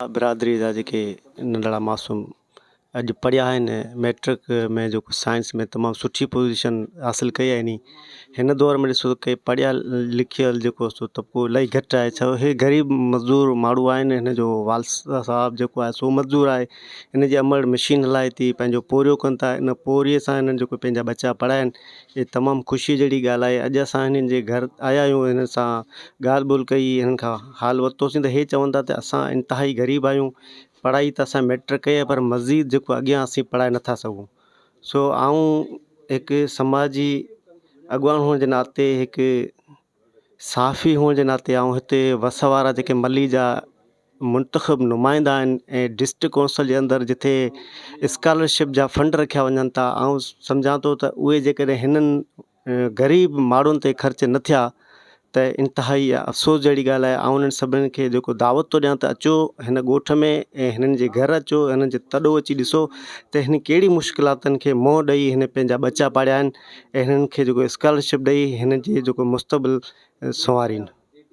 برادري جا جيڪي ننڍڙا معصوم اڄ پڙهيا آهن ميٽرڪ ۾ جيڪو سائنس ۾ تمام سٺي پوزيشن حاصل ڪئي آهي هن دور ۾ ڏسو ڪي پڙهيل لکيل جيڪو سو طبقو الاهي گهٽ آهي ڇو هي غريب مزدور ماڻهو آهن هن جو والد صاحب جيڪو آهي سو مزدور آهي هن جي امڙ مشين هلائي ٿي پنهنجو پورهيو ڪن ٿا ان پورهيي سان هنن جيڪو پنهنجا ٻچا پڙهايا آهن هي تمام خوشي جهڙي ڳالهه آهي اڄ اسان هنن جي گهر آيا آهيون هنن سان ڳالهه ٻولهه ڪئي هنن کان حال ورتوسين ته هي چون ٿا ته اسان انتهائي غريب آهيون پڙهائي ته اسان ميٽرڪ ڪئي آهي پر مزيد جيڪو اڳيان اسين پڙهائي نٿا سگهون سو آئون هڪ سماجي اڳواڻ هئڻ جي ناتي هڪ صحافي هئڻ جي ناتي آئون هتي وس وارا جيڪي ملي جا منتخب نمائندا آهن ۽ ڊسٽرڪٽ ڪائونسل جي اندر جتي اسڪالرشپ جا فنڊ رکيا وڃن ٿا آئون سمجهان ٿو ته اهي جيڪڏهن هنن غريب ماڻهن تي خرچ نه ٿيا ته انتهائي افسوس جهڙي ڳالهه آهي آئون انهن سڀني کي جيڪو دعوت ٿو ڏيان ته اچو هن ڳوٺ ۾ ۽ هنن جي گهر اچو هنن جي تڏو اچي ڏسو ته هن ڪهڙي مشڪلاتن کي منهن ڏئي هن پنهنجا ٻچا پاڙيا آهن ۽ هنن کي جيڪو اسڪالرشپ ڏئي هنن جي جيڪو مستقبل سنوارين.